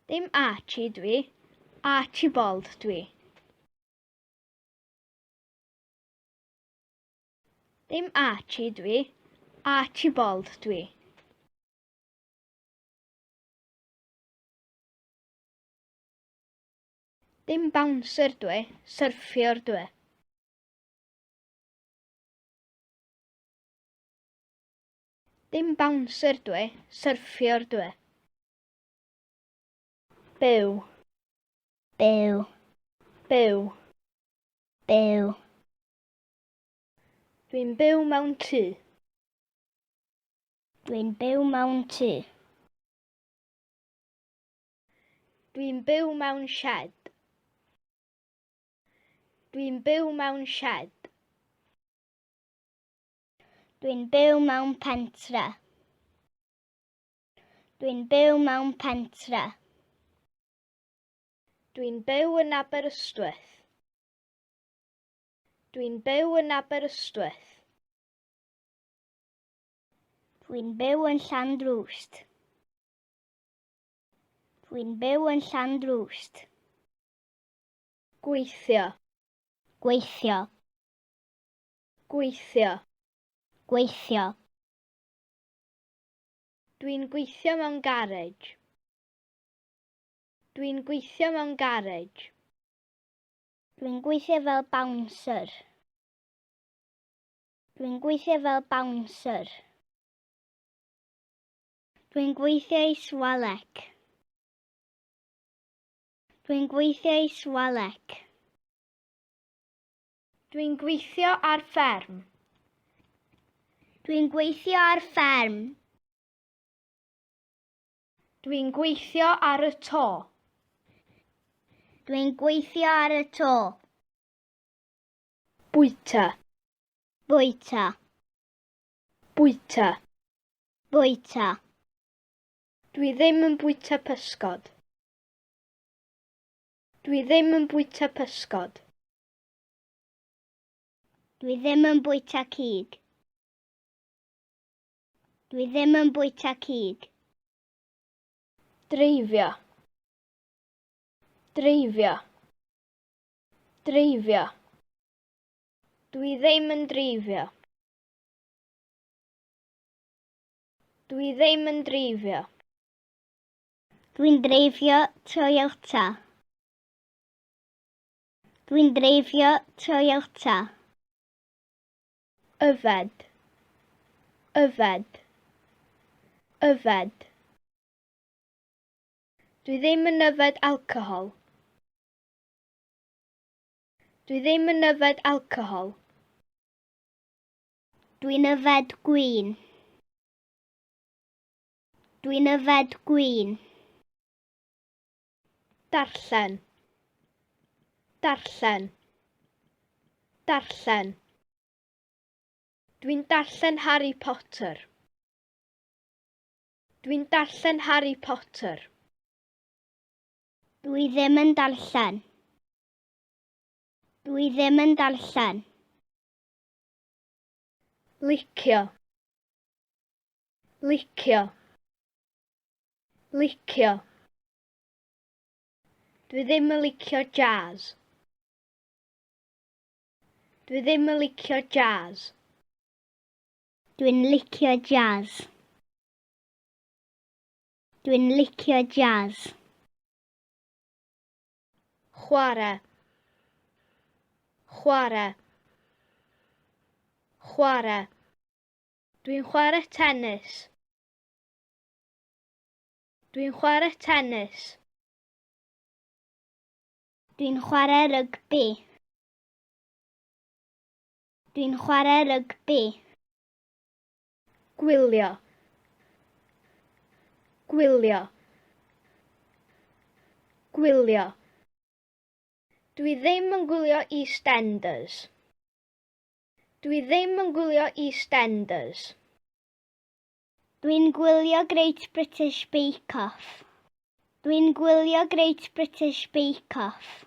Dim Archie dwi, Archibald dwi. Dim Archie dwi, Archibald dwi. Dim bouncer dwi, syrffiwr dwi. Dim bouncer dwi, syrffiwr dwi. Byw. Byw. Byw. Byw. Dwi'n byw mewn tŷ. Dwi'n byw mewn tŷ. Dwi'n byw mewn shed. Dwi'n byw mewn shed. Dwi'n byw mewn pentre. Dwi'n byw mewn pentre. Dwi'n byw yn Aberystwyth. Dwi'n byw yn Aberystwyth. Dwi'n byw yn Llandrwst. Dwi'n byw yn Llandrwst. Gweithio. Gweithio. Gweithio. Gweithio. Dwi'n gweithio mewn garej. Dwi'n gweithio mewn garej. Dwi'n gweithio fel bouncer. Dwi'n gweithio fel bouncer. Dwi'n gweithio i Swalec. Dwi'n gweithio i Swalec. Dwi'n gweithio ar fferm. Dwi'n gweithio ar fferm. Dwi'n gweithio ar y to. Dwi'n gweithio ar y to. Bwyta. Bwyta. Bwyta. Bwyta. Dwi ddim yn bwyta pysgod. Dwi ddim yn bwyta pysgod. Dwi ddim yn bwyta cig. Dwi ddim yn bwyta cig. Dreifio. Dreifio. Dreifio. Dwi ddim yn dreifio. Dwi ddim yn dreifio. Dwi'n dreifio Toyota. Dwi'n dreifio Toyota. Yfed. Yfed. Yfed. Dwi ddim yn yfed alcohol. Dwi ddim yn yfed alcohol. Dwi'n yfed gwin. Dwi'n yfed gwin. Darllen. Darllen. Darllen. Dwi'n darllen Harry Potter. Dwi'n darllen Harry Potter. Dwi ddim yn darllen. Dwi ddim yn darllen. Licio. Licio. Licio. Dwi ddim yn licio jazz. Dwi ddim yn licio jazz. Dwi'n licio jazz. Dwi'n licio jazz. Chwarae. Chwarae. Chwarae. Dwi'n chwarae tennis. Dwi'n chwarae tennis. Dwi'n chwarae rygbi. Dwi'n chwarae rygbi. Gwylio. Gwylio. Gwylio. Dwi ddim yn gwylio EastEnders. Dwi ddim yn gwylio EastEnders. Dwi'n gwylio Great British Bake Off. Dwi'n gwylio Great British Bake Off.